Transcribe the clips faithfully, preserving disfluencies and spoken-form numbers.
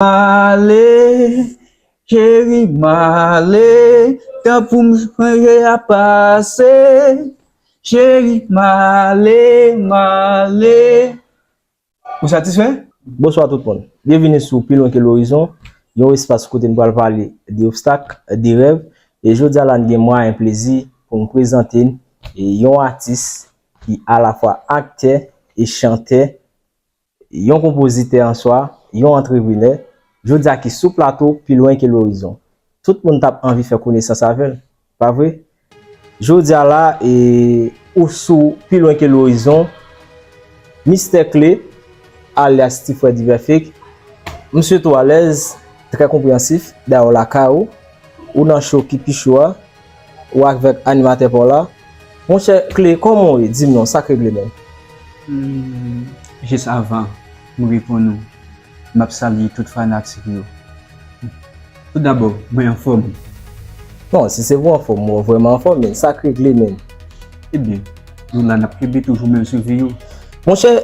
ale, cheri m ale, tan pou m sonje a pase, cheri m ale, m ale. Ou satisfè? Bonswa tout moun. Byenvini sou Pi Lwen Ke Lorizon, yon espas kote n pral pale de obstak, de rèv. E jodi a la, n gen mwayen plezi pou n prezante n e yon atis ki alafwa aktè e chantè, yon konpozitè an swa, yon antreprenè, jodi a ki sou plato Pi Lwen Ke Lorizon. Tout moun t ap anvi fè konesans avè l, pa vre? Jodi a la, e, ou sou Pi Lwen Ke Lorizon, Mistè Kle, alyas Ti Frè Diperfect. M swete w alèz, trè konpreyansif, dayè w lakay ou, ou nan cho ki pi cho a, ou avèk animatè pa w la. Monchè Kle, kòman w ye? Di m non, sa k regle menm? Hmm, jis avan m reponn ou, m ap salye tout fanatik yo. Tout dabò, mwen anfòm. Non, si se pou anfòm, mwen vrèman anfòm, men sa k regle menm? Ebyen, nou la n ap kenbe toujou menm swivi yo. Monchè,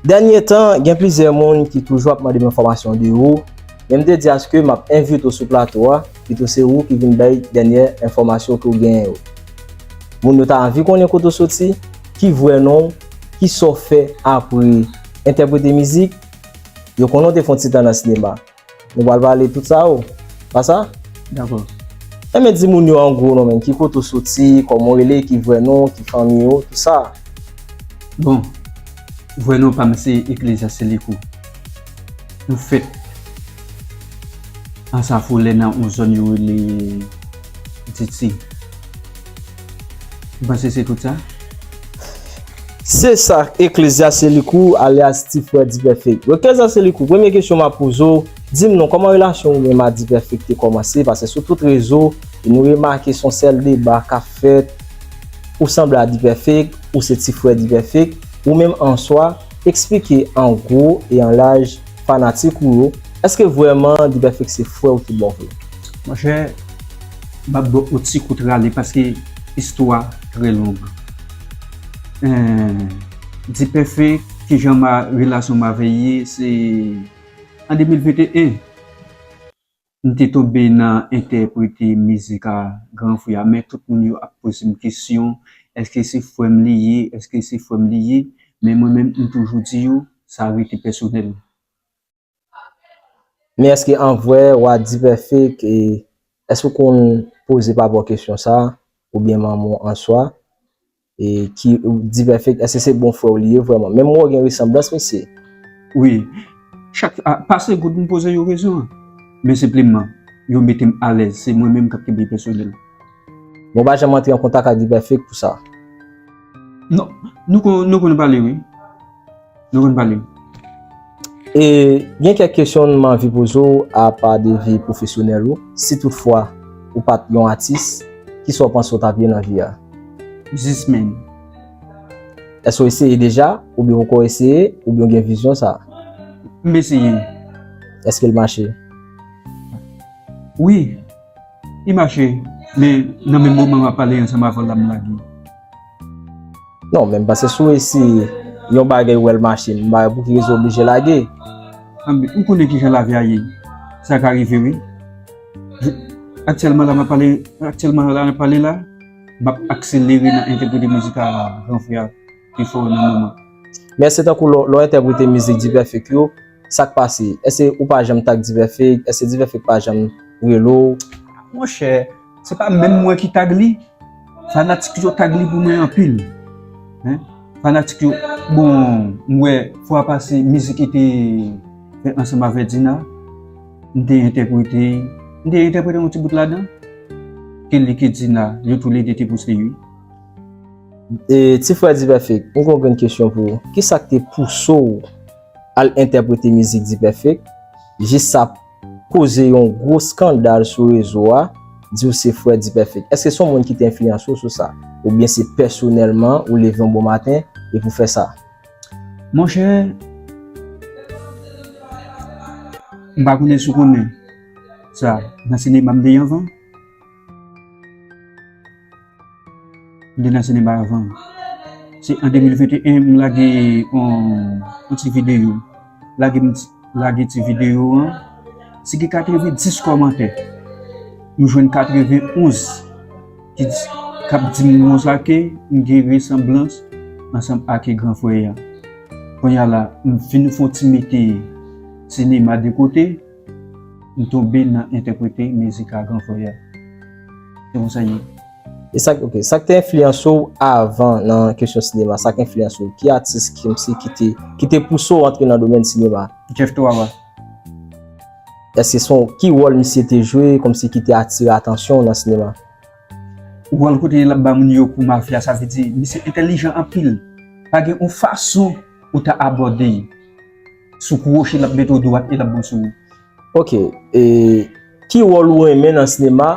dènye tan, gen plizyè moun ki toujou ap mande m enfòmasyon de ou, men m te di aske m ap envite w sou plato a, pito se ou ki vin bay dènyè enfòmasyon ke w genyen yo. Moun yo ta anvi konnen kote w soti, ki vrè non w, kisa w fè apre entèprete mizik, yo konnen w te fè yon ti tan nan sinema. Nou pral pale tout sa yo. Pa sa? Dakò. Enben, di moun yo an gwo non, men ki kote w soti, kòman w rele, ki vrè non w, ki fanmi w, tout sa. Bon, vrè non pa m se Eklezya Selikou. M fèt Ansafolè nan yon zòn yo rele Diti. M panse se tout sa. Se sa, Eklezya Selikou, alyas Ti Frè Diperfect. Eklezya Selikou, premye kesyon m ap poze w, di m non, kòman relasyon ou menm a Diperfect te kòmanse? Paske sou tout rezo, nou remake se yon sèl deba k ap fèt, ou sanble a Diperfect, ou se Ti Frè Diperfect, ou menm an swa, eksplike an gwo e an laj fanatik ou yo, èske vrèman Diperfect se frè w tout bon vre? Monchè, m ap ba w yon ti kout rale paske istwa trè long. Eh, Diperfect, kijan ma, relasyon m avè l ye, se an de mil venteyen, m te tonbe nan entèprete mizik a gran frè a, men tout moun yo ap poze m kesyon, èske se frè m li ye, èske se frè m li ye, men mwen menm, m toujou di yo, sa rete pèsonèl. Men èske an vre, w a Diperfect, e, èske w konn poze papa w kesyon sa, oubyen manman w an swa, e, ki, Diperfect, èske se bon frè w li ye vrèman? Menm mwen gen resanblans, mesye. Wi. Chak, a, pa se goud m poze yo kesyon an. Men senpleman, yo mete m alèz. Se mwen menm k ap kenbe pèsonèl. Men w pa janm antre an kontak ak Diperfect pou sa? Non, nou kon, nou konn pale, wi. Nou konn pale. E gen kèk kesyon m anvi poze w apa de vi pwofesyonèl ou. Si toutfwa ou pa t yon atis, kisa w panse w t ap ye nan vi a? Biznismenn. Èske w eseye deja? Oubyen w poko eseye? Oubyen w gen vizyon sa? M eseye. Èske l mache? Wi, li mache, men nan menm moman m ap pale ansanm avè w la, m lage. Non, men m panse si w eseye yon bagay, w wè l mache, m pa wè pou ki rezon w oblije lage. Anben, ou konnen kijan lavi a ye. Sa ka rive, wi. Aktyèlman la, m ap pale, aktyèlman la, n ap pale la, m ap akselere nan entèprete mizik a gran frè a pi fò nan moman. Men èske tankou lè, lè w entèprete mizik Diperfect yo, sa k pase? Èske ou pa janm tag Diperfect? Èske Diperfect pa janm rele w? Monchè, se pa menm mwen ki tag li. Fanatik yo tag li pou mwen anpil. Hein? Fanatik yo, bon, m wè fwa pase mizik li te fè ansanm avè Dina, m te entèprete, m te entèprete yon ti bout ladan. Ke li ke Dina, yo toulède te poste, wi. E, ti frè Diperfect, m gen yon grenn kesyon pou ou. Kisa k te pouse w al entèprete mizik Diperfect, jis sa koze yon gwo eskandal sou rezo a, di w se frè Diperfect? Èske se yon moun ki te enfliyanse w sou sa? Oubyen se pèsonèlman ou leve yon bon maten epi w fè sa? Monchè, m pa konnen si w konnen sa, nan sinema m te ye anvan. M te nan sinema avan. Se an de mil venteyen, m lage yon, yon ti videyo. Lage m, lage ti videyo an. Si gen katrevenndis kòmantè, m jwenn katrevenn-onz ki di, k ap di m konsa ke m gen resanblans ansanm ak gran frè a. Kounye a la, m fin fè yon ti mete sinema de kote, m tonbe nan entèprete mizik a gran frè a. Se konsa l ye. E sa, ok, sa k te enfliyanse w avan nan kesyon sinema, sa k enfliyanse w? Ki atis kòmsi ki te, ki te pouse w antre nan domèn sinema? Jeff Twava. Èske se yon, ki wòl misye te jwe kòmsi ki te atire atansyon w nan sinema? Wòl kote l ap ba moun yo kou mafya, sa vle di misye entèlijan anpil. Pa gen yon fason ou ta abòde l. Sou kou woche, l ap mete w dwat e l ap bon sou ou. Ok, e ki wòl ou renmen nan sinema,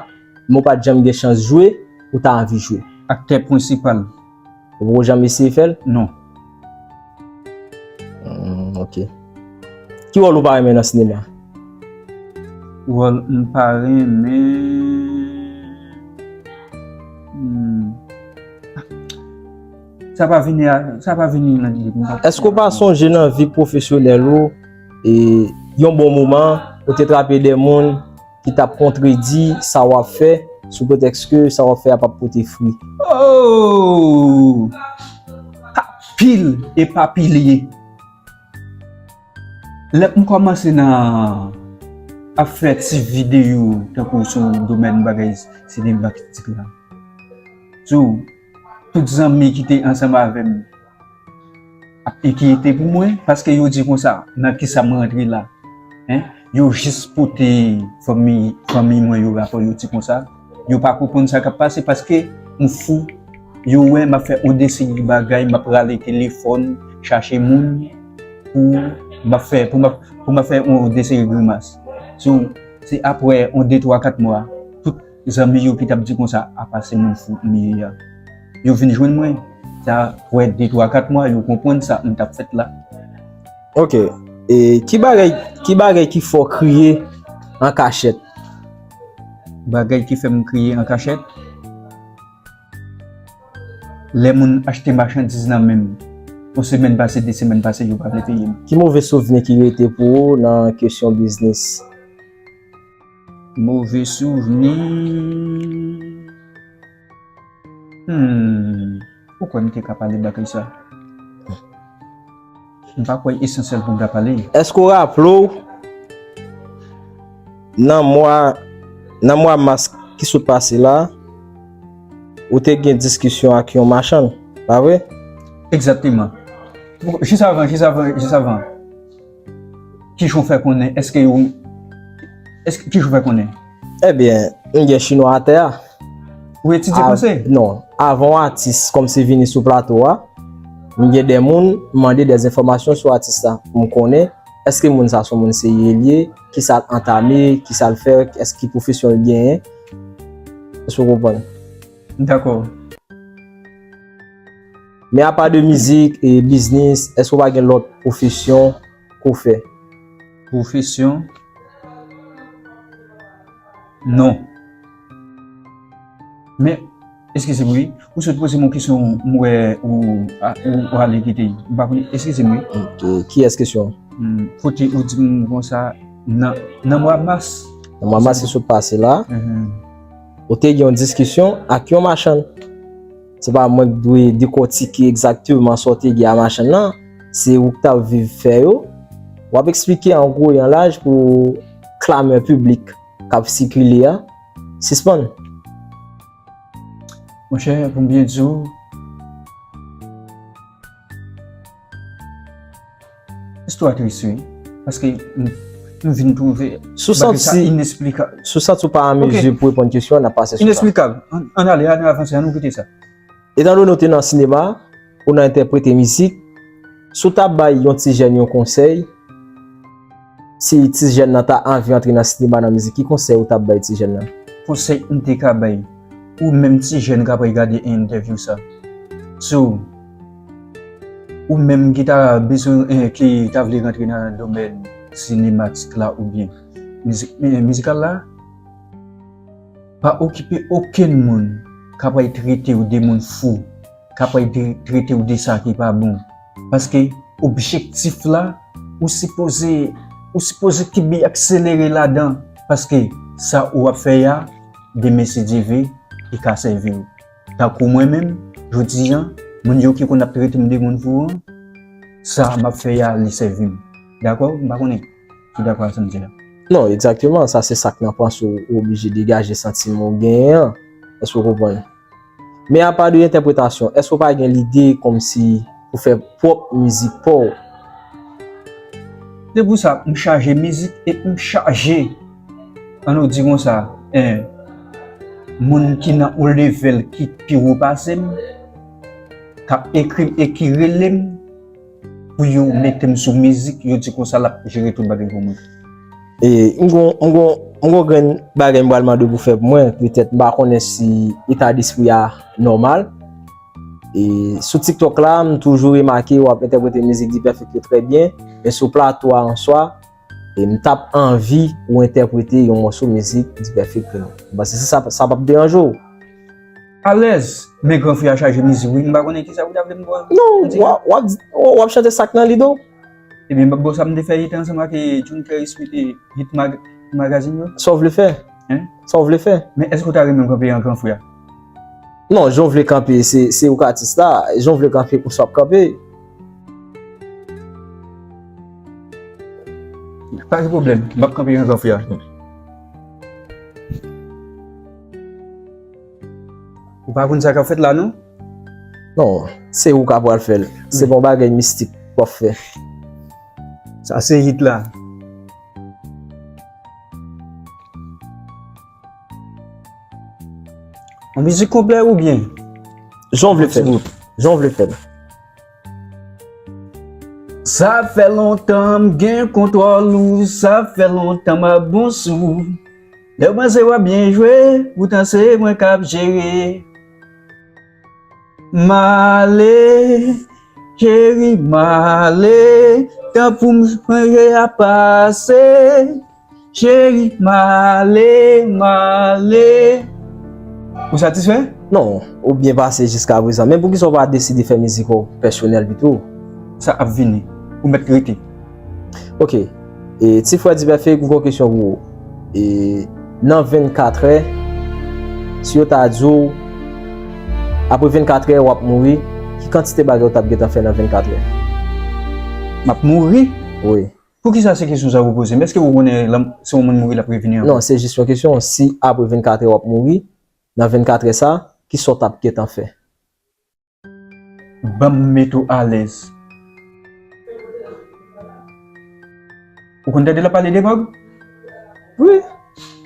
men w pa t janm gen chans jwe, ou ta anvi jwe? Aktè prensipal. Ou poko janm eseye fè l? Non. Hmm, ok. Ki wòl ou pa renmen nan sinema? Wòl m pa renmen. Hmm. Sa pa vini a, sa pa vini nan lide m. Èske w pa sonje nan vi pwofesyonèl ou, e, yon bon moman, ou te trape de moun ki t ap kontredi sa w ap fè, sou pretèks ke sa w ap fè a p ap pote fwi? Oh! Pa pil e pa pilye. Lè m kòmanse nan ap fè ti videyo tankou sou domèn bagay sinemakritik la, sou tout zanmi ki te ansanm avè m ap enkyete pou mwen, paske yo di konsa, nan kisa m rantre la? Hein? Yo jis pote fanmi, fanmi mwen yo rapò, yo di konsa, yo pa konprann sa k ap pase paske m fou. Yo wè m ap fè yon de seri bagay, m ap rale telefòn, chache moun pou m ap fè, pou m ap, pou m ap fè yon de seri grimas. So, se apre yon de, twa, kat mwa, tout zanmi yo ki t ap di konsa, apa se moun fou m ye a. Yo vin jwenn mwen. Sa fè de, twa, kat mwa, yo konprann sa m t ap fèt la. Ok. E ki bagay, ki bagay ki fè w kriye an kachèt? Bagay ki fè m kriye an kachèt? Lè moun achte machandiz nan men m, yon semèn pase, de semèn pase, yo pa vle peye m. Ki move souvni ki rete pou ou nan kesyon biznis? Move souvni. Hmm. Ou kwè m te ka pale bagay sa? M pa kwè esansyèl pou m ta pale. Èske w raple w, nan mwa, nan mwa mas ki sot pase la, ou te gen diskisyon ak yon machann, pa vre? Egzakteman. Jis avan, jis avan, jis avan. Kijan w fè konnen? Èske yo, èske, kijan w fè konnen? Ebyen, m gen chinwa atè a. Ou etidye franse? Non. Avan yon atis kòmsi vini sou plato a, m gen de moun m mande de enfòmasyon sou atis la pou m konnen èske moun sa se yon moun serye l ye, kisa l antame, kisa l fè, èske ki pwofesyon l genyen. Èske w konprann? Dakò. Men apa de mizik e biznis, èske w pa gen lòt pwofesyon ke w fè? Pwofesyon? Non. Men, eskize m wi, ou sot poze m yon kesyon, m wè ou, a, ou, ou ale kite. M pa konn, eskize m wi. Ok, kiyès kesyon? Hmm, kote ou di m konsa, nan, nan mwa mas. Nan mwa mas ki sot pase la, mhm, ou te gen yon diskisyon ak yon machann. Se pa mwen k dwe dekòtike egzakteman sa w te gen a machann nan, se ou k t ap viv fè yo. W ap eksplike an gwo e an laj pou klamè piblik k ap sikile a sispann. Monchè, pou m byen di w, istwa tris, wi. Paske m, m vin twouve bagay sa inesplikab. Si w santi w pa an mezi pou reponn kesyon an, n ap pase sou sa. Inesplikab. Ann, ann ale, ann avanse, ann nou kite sa. Etandone w te nan sinema, ou nan entèprete mizik, si w ta bay yon ti jèn yon konsèy, si ti jèn nan ta anvi antre nan sinema, nan mizik, ki konsèy ou t ap bay ti jèn nan? Konsèy m te ka bay ou menm ti jèn k ap gade entèvyou sa. So, ou menm ki ta bezwen, eh, ki ta vle rantre nan domèn sinematik la oubyen mizik, eh, mizikal la, pa okipe okenn moun k ap al trete w de moun fou, k ap al de, trete w de sa ki pa bon. Paske objektif la, ou sipoze ou sipoze kenbe akselere ladan, paske sa ou ap fè a, demen si Dye vle, li ka sèvi w. Tankou mwen menm, jodi a, moun yo ki konn ap trete m de moun fou an, sa m ap fè a, li sèvi m. Dakò? M pa konnen si w dakò ak sa m di a. Non, egzakteman, sa se sa k nan panse w, ou oblije degaje santiman w genyen an. Èske w konprann? Men apa de entèpretasyon, èske w pa gen lide kòmsi pou fè pwòp mizik pa w? Se pou sa, m chaje mizik e m chaje, ann nou di konsa, en, moun ki nan yon level ki pi wo pase m, k ap ekri m e ki rele m, pou yo mete m sou mizik, yo di konsa l ap jere tout bagay pou mwen. E m gon, m gon, m gon grenn bagay m pral mande w pou fè pou mwen. Petèt m pa konnen si eta despri a nòmal. E sou TikTok la, m toujou remake w ap entèprete mizik D-Perfect yo trè byen, men sou plato a an swa, e m t ap anvi ou entèprete yon mòso mizik D-Perfect pou nou. M panse si sa, sa p ap deranje w. Alèz, men gran frè a chaje mizik wi, m pa konnen kisa ou ta vle m ba w. Non, w ap, w ap, w ap chante sa k nan lide w. Ebyen, m ap ba w sa m te fè hit ansanm ak, eh, June Clary Smith, eh, Hit Mag-, Magazine yo. Sa w vle fè? Hein? Sa w vle fè? Men èske w ta renmen m kanpe an gran frè a? Non, jan w vle kanpe, se, se ou k atis la. Jan w vle kanpe, konsa w ap kanpe. Pa gen pwoblèm, m ap kanpe an gran frè a. Ou pa konn sa k ap fèt la, non? Non, se ou k ap pral fè l. Se pa yon bagay mistik w ap fè. Sa se hit la. Yon mizik konplè oubyen? Jan w vle fè l. Jan w vle fè l. Sa fè lontan m gen kontwòl ou, sa fè lontan m ap bon sou ou. Lè w panse w ap byen jwe, poutan se mwen k ap jere. M ale, cheri, m ale, tan pou m sonje a pase. Cheri, m ale, m ale. Ou satisfè? Non, ou byen pase jiska prezan. Men poukisa w pa deside fè mizik ou pèsonèl pito? Sa ap vini. Ou mèt rete. Ok. E, ti frè D-Perfect, m gon kesyon pou ou. E, nan vennkatrè, si yo ta di w, apre vennkatrè, w ap mouri, ki kantite bagay ou t ap gentan fè nan vennkatrè? M ap mouri? Wi. Poukisa se kesyon sa ou poze m? Èske ou konnen lè se yon moun mouri l ap revini ankò? Non, se jis yon kesyon. Si apre vennkatrè w ap mouri, nan vennkatrè sa, kisa w t ap gentan fè? Ban m mete w alèz. Ou konn tande l ap pale de mòg? Wi.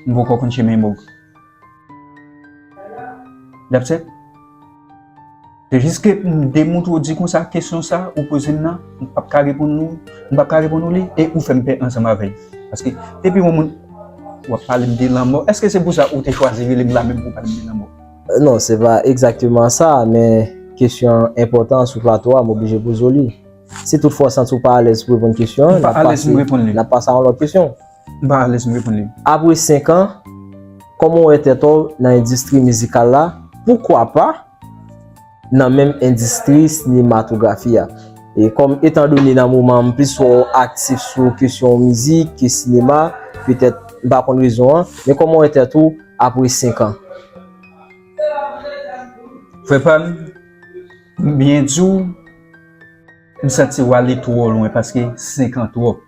M poko konn chemen mòg. That's it. Se jis ke m demontre w di konsa, kesyon sa ou poze m nan, m p ap ka reponn ou, m p ap ka reponn ou li, e ou fè m pè ansanm avè l. Paske depi yon moun w ap pale m de lanmò, èske se pou sa ou te chwazi rele m la menm pou w pale m de lanmò? Non, se pa egzakteman sa, men kesyon an enpòtan sou plato a, m oblije poze w li. Si toutfwa w santi w pa alèz pou reponn kesyon an, n ap pase, n ap pase a yon lòt kesyon. M pa alèz pou reponn li. Apre senk an, kòman w wè tèt ou nan endistri mizikal la? Poukwa pa nan menm endistri sinematografi a? E kòm, etandone nan moman an, m plis wè w aktif sou kesyon mizik ke sinema, petèt m pa konn rezon an, men kòman w wè tèt ou apre senk an? Frè pa m, m byen di w, m santi w ale twò lwen paske senk an twòp.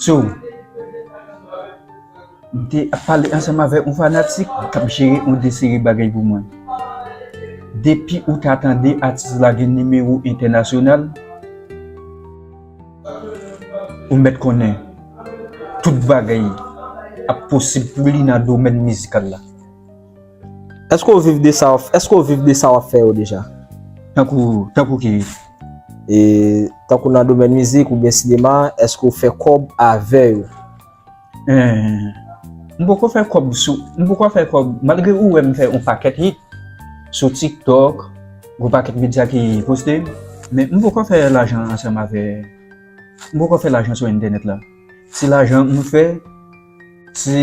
So, m te ap pale ansanm avèk yon fanatik k ap jere yon de seri bagay pou mwen. Depi ou ta tande atis la gen nimewo entènasyonal, ou mèt konnen tout bagay ap posib pou li nan domèn mizikal la. Èske w viv de sa w, èske w viv de sa w ap fè yo deja? Tankou, tankou ki? E, tankou nan domèn mizik oubyen sinema, èske w fè kòb avè yo? Eh, m poko fè kòb sou, m poko fè kòb, malgre ou wè m fè yon pakèt hit sou TikTok, gon pakèt medya ki poste m, men m poko fè lajan ansanm avè, m poko fè lajan sou entènèt la. Ti lajan m fè, se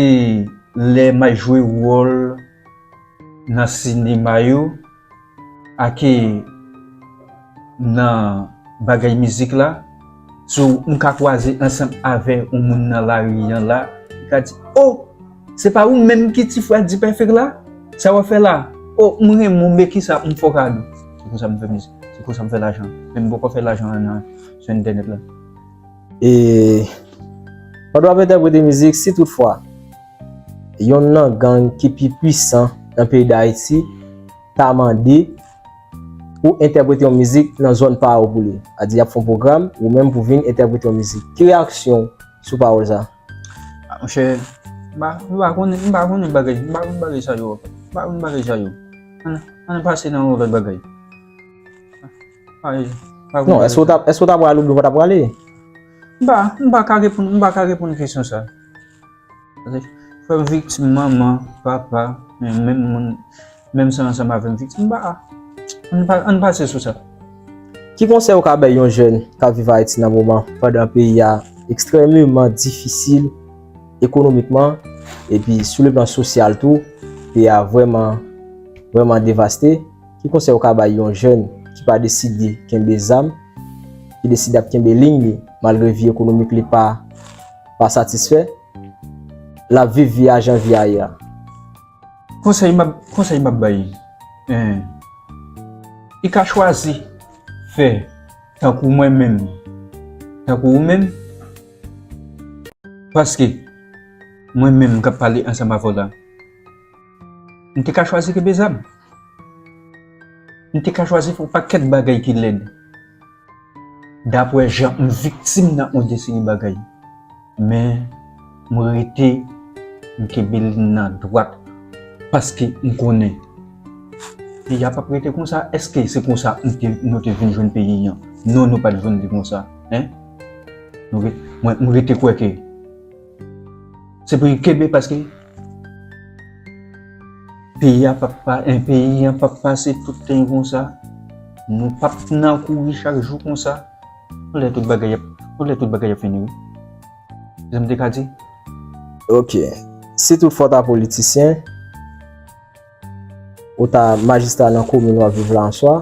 lè m al jwe wòl nan sinema yo, ake nan bagay mizik la, So, m ka kwaze ansanm avè yon moun nan lari an la, li ka di, "Oh, se pa ou menm ki ti frè Dipèfèk la? Sa w ap fè la? Oh, m renmen w, men kisa m fè w kado." Se konsa m fè mizik. Se konsa m fè lajan. Men m poko fè lajan an nan sou entènèt la. E pandan w ap entèprete mizik, si toutfwa yonn nan gang ki pi pwisan nan peyi Dayiti ta mande ou entèprete yon mizik nan zòn pa ou pou li. A di y ap fè yon pwogram, ou menm pou vin entèprete yon mizik. Ki reyaksyon w sou pawòl sa? Ah, monchè, m pa, m pa konnen, m pa konnen bagay, m pa konn bagay sa yo. M pa konn bagay sa yo. Ann, ann pase nan yon lòt bagay. Pa, pa konn Non, bagay èske w sa. ta, èske w ta prale oubyen w pa ta prale? M pa, m pa ka reponn, m pa ka reponn kesyon sa. Frè m viktim, manman, papa, men menm moun, menm san ansanm avè m viktim, m pa, ann pa, ann pase sou sa. Ki konsèy ou ka bay yon jèn k ap viv Ayiti nan moman, pandan peyi a ekstrèmeman difisil ekonomikman, epi sou le plan sosyal tou, peyi a vrèman, vrèman devaste? Ki konsèy ou ka bay yon jèn ki pa deside kenbe zam, ki deside ap kenbe liy li, malgre vi ekonomik li pa, pa satisfè, l ap viv vi a jan vi a ye a? Konsèy m ap, konsèy m ap bay, en, li ka chwazi fè tankou mwen menm, tankou ou menm, paske mwen menm k ap pale ansanm avè w la, m te ka chwazi kenbe zam. M te ka chwazi fè yon pakèt bagay ki lèd. Dapre jan m viktim nan yon de seri bagay. Men, m rete, m kenbe liy nan dwat. Paske m konnen. Peyi a p ap rete konsa. Èske se konsa m te, nou te vin jwenn peyi an? Non, nou pa t jwenn li konsa. En? Nou re-, mwen, m rete kwè ke se pou yo kenbe paske peyi a p ap pa, en, peyi an p ap pase tout tan konsa. Nou p ap nan kouri chak jou konsa. Yon lè tout bagay ap, yon lè tout bagay ap fini, wi. Jan m te ka di. Ok. Si toutfwa w ta politisyen, ou ta majistra nan komin w ap viv la answa,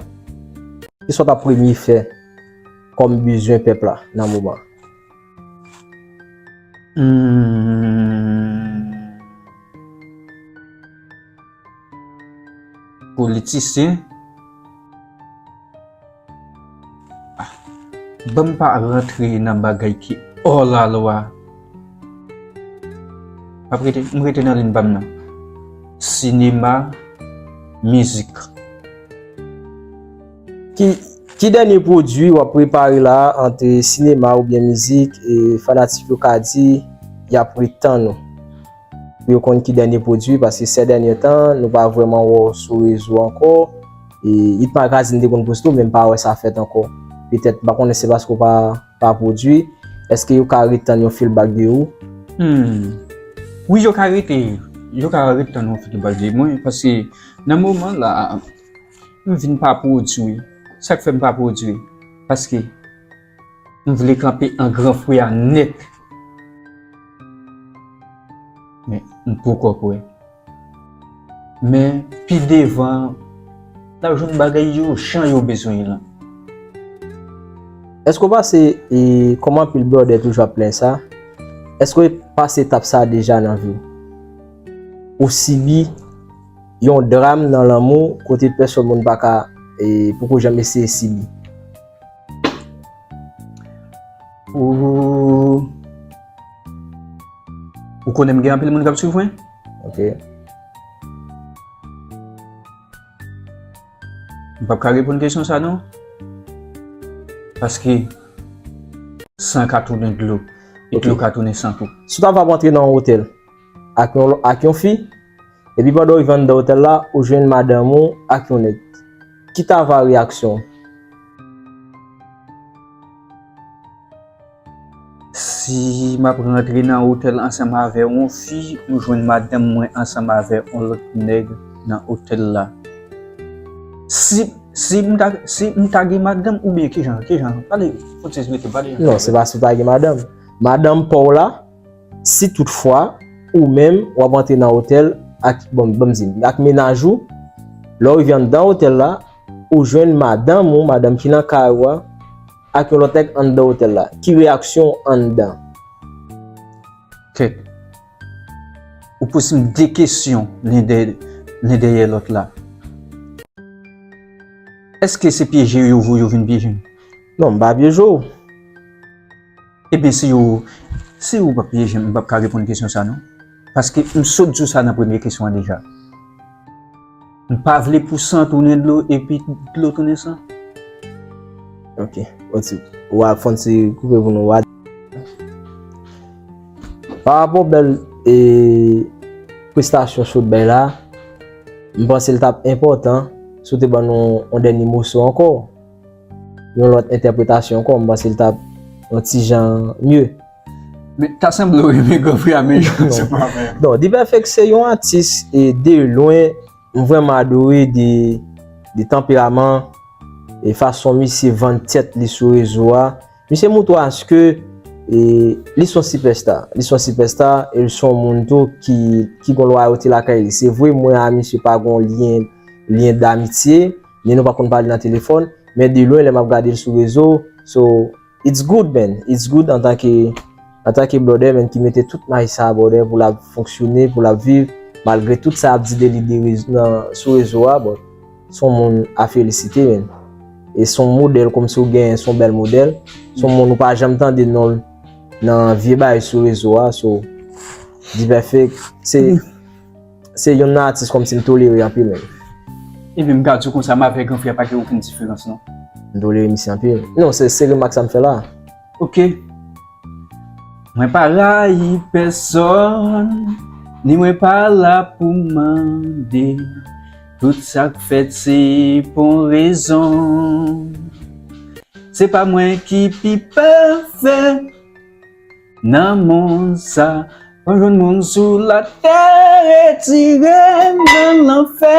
kisa w ta premye fè kòm bezwen pèp la nan moman? Hmm. Politisyen. Ah, ban m pa rantre nan bagay ki hors la loi. M ap rete, m rete nan liy pa m nan. Sinema, mizik. Ki, ki dènye pwodui w ap prepare la a, ant sinema oubyen mizik, e fanatik yo ka di y ap ret tann ou? Pou yo konn ki dènye pwodui, paske sè dènye tan, nou pa vrèman wè w sou rezo ankò, e Hit Magazine te konn poste w, men m pa wè sa fèt ankò. Petèt, m pa konnen se paske w pa, pa pwodui. Èske yo ka ret tann yon feedback de ou? Hmm. Wi, yo ka rete, yo ka ret tann yon feedback de mwen, paske nan moman la, m vin pa pwodui. Sa k fè m pa pwodui? Paske m vle kanpe an gran frè a nèt. Men, m poko kwè. Men, pi devan, n ap jwenn bagay yo jan yo bezwen lan. Èske w pase, e, kòm anpil blòdè toujou ap plenyen sa, èske w pase etap sa deja nan vi w? Ou sibi yon dram nan lanmou kote pèsòn moun pa ka, e, poko janm eseye sibi? Ou, ou konnen m gen anpil moun k ap swiv mwen? Ok. M p ap ka reponn kesyon sa non. Paske san ka tounen dlo, e Ok. dlo ka tounen san tou. Si w ta va ap antre nan yon otèl ak yon, ak yon fi, epi pandan w rive anndan otèl la, ou jwenn madanm ou ak yon nèg, ki ta va reyaksyon w? Si m ap rantre nan otèl ansanm avè yon fi, m jwenn madanm mwen ansanm avè yon lòt nèg nan otèl la. Si, si m ta, si m ta gen madanm oubyen kijan, kijan, pale, fò ti rete pale. Non, se pa si w ta gen madanm. Madanm pa w la, si toutfwa, ou menm, w ap antre nan otèl ak, bon, ban m di, ak mennaj ou, lè w rive anndan otèl la, ou jwenn madanm ou, madanm ki nan kay ou a, ak yon lòt nèg anndan otèl la. Ki reyaksyon w anndan? Kèt. Ou poze m de kesyon len dèyè len dèyè lòt la. Èske se pyeje yo voye yo vin pyeje m? Non, m pa pyeje w. Ebyen, si yo, si ou pa pyeje m, m p ap ka reponn kesyon sa non. Paske m sot di w sa nan premye kesyon an deja. M pa vle pou san tounen dlo epi dlo tounen san. Ok, on ti, w a fè on ti koupe pou nou. W a, pa rapò bèl e prestasyon Showt bay la, m panse l t ap enpòtan si w te ban nou yon dènye moso ankò, yon lòt entèpretasyon ankò, m panse l t ap yon ti jan mye. Men ta sanble w renmen gran frè a, men jan se pa vre. Non, D-Perfect se yon atis e de lwen m vrèman adore de, de tanperaman e fason misye vann tèt li sou rezo a. Misye montre aske e, li se yon sipèsta. Li se yon sipèsta e li se yon moun tou ki, ki gon lwayote lakay li. Se vre, mwen a misye pa gon lyen, lyen damitye, ni nou pa konn pale nan telefòn, men de lwen lè m ap gade l sou rezo, so, it's good, man. It's good antanke, antanke brother, man, ki mete tout may sa, brother, pou l ap fonksyone, pou l ap viv, malgre tout sa ap di de li de rezo, nan, sou rezo a, but se yon moun a felisite, man. E se yon modèl, kòmsi w gen, se yon bèl modèl. Se yon moun ou pa janm tande non l nan vye bagay sou rezo a, so, D-Perfect, se, se youn nan atis kòmsi m tolere anpil, man. Ebyen, m ka di w konsa, m avè gran frè a pa gen okenn diferans non. M tolere misye anpil. Non, se, se remak sa m fè la. Ok. Mwen pa rayi pèsòn, ni mwen pa la pou mande. Tout sa k fèt se pou yon rezon. Se pa mwen ki pi pafè nan mond sa. Pa jwenn moun sou latè retire m nan lanfè.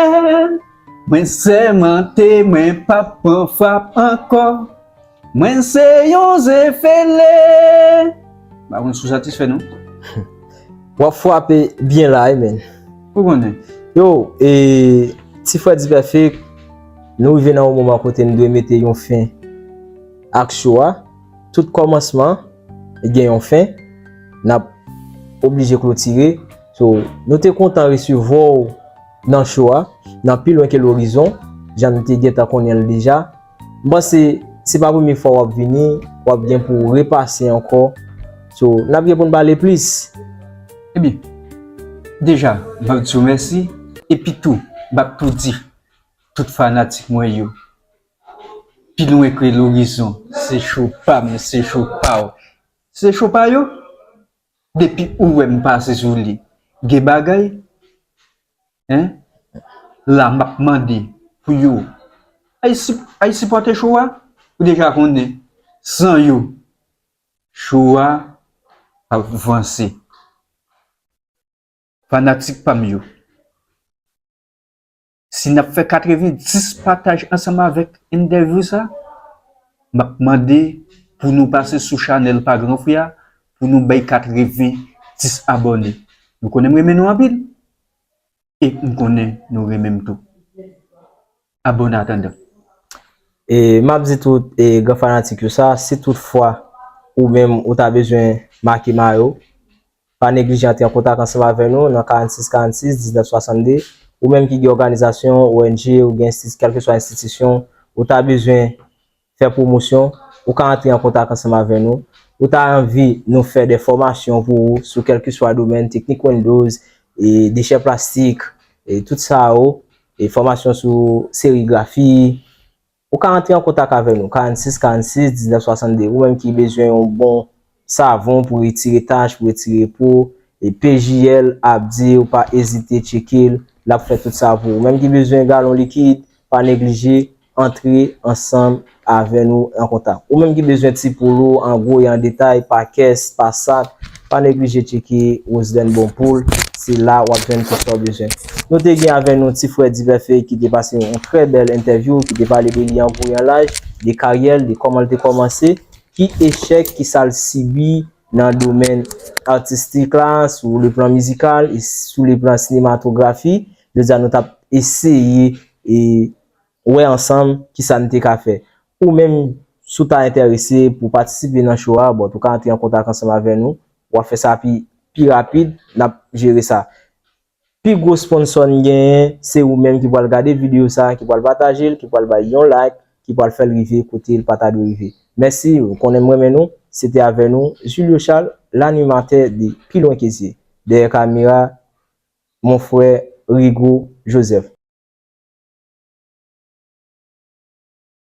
Mwen sèmante, mwen p ap pran frap ankò. Mwen se yon zefele. M pa konn si w satisfè non. W ap frape byen la, wi, man. Ou konnen. Yo, e, ti frè D-Perfect, nou rive nan yon moman kote n dwe mete yon fen ak show a. Tout kòmansman gen yon fen. N ap oblije klotire. So, nou te kontan resevwa w nan show a, nan Pi lwen ke lorizon, jan nou te gentan konnen l deja. M panse se pa premye fwa w ap vini, w ap gen pou w repase ankò. So, n ap gen pou n pale plis. Ebyen, deja, m ap di w mèsi. Epi tou, m ap tou di tout fanatik mwen yo, Pi lwen ke lorizon, se show pa m, se show pa w. Se show pa yo. Depi ou wè m pase sou li, gen bagay. Hein? La, m ap mande pou yo. Ay, si, ay sipòte show a, ou deja konnen. San yo, show a ap vanse. Fanatik pa m yo, si n ap fè katrevenndis pataj ansanm avèk entèvyou sa, m ap mande pou nou pase sou chanèl pa gran frè a, pou nou bay katrevenndis abòne. Nou konnen m renmen nou anpil. E m konnen nou renmen m tou. Abòne atandan. E m ap di tout e, gran fanatik yo sa, si tout fwa ou menm ou ta bezwen make mayo, pa neglije antre an kontak ansanm avè nou nan karannsis karannsis diznèf swasannde. Ou menm ki gen òganizasyon, O N G, ou gen enstiti, kèlkeswa enstitisyon, ou ta bezwen fè pwomosyon, ou ka antre an kontak ansanm avè nou. Ou ta anvi nou fè de fòmasyon pou ou sou kèlkeswa domèn, teknik Windows, e dechè plastik, e tout sa yo, e fòmasyon sou serigrafi, ou ka antre an kontak avè nou, karannsis karannsis diznèf swasannde. Ou menm ki bezwen yon bon savon pou retire tach, pou retire po, e P J L ap di w pa ezite tcheke l, l ap fè tout sa pou ou. Ou menm ki bezwen galon likid, pa neglije antre ansanm avè nou an kontak. Ou menm ki bezwen ti polo an gwo e an detay, pa kès, pa sak, pa neglije tcheke Roselène Bonpoul, se la w ap jwenn tout sa w bezwen. Nou te gen avè nou ti frè D-Perfect ki te pase yon trè bèl entèvyou, ki te pale de li an gwo e an laj, de karyè l, de kòman l te kòmanse, ki echèk, ki sa l sibi nan domèn atistik la, sou le plan mizikal e sou le plan sinematografi. Jodi a nou t ap eseye e wè ansanm kisa n te ka fè. Ou menm, Si w ta enterese pou patisipe nan show a, bon, ou ka antre an kontak ansanm avè nou. W ap fè sa pi, pi rapid, n ap jere sa. Pi gwo sponsò n genyen, se ou menm ki pral gade videyo sa, ki pral pataje l, ki pral bay yon like, ki pral fè l rive kote l pa ta dwe rive. Mèsi, ou konnen m renmen nou. Se te avè nou, Julio Charles, l'animateur de Pi Lwen Ke Zye. Dèyè kamera, mon frè Rigo Joseph.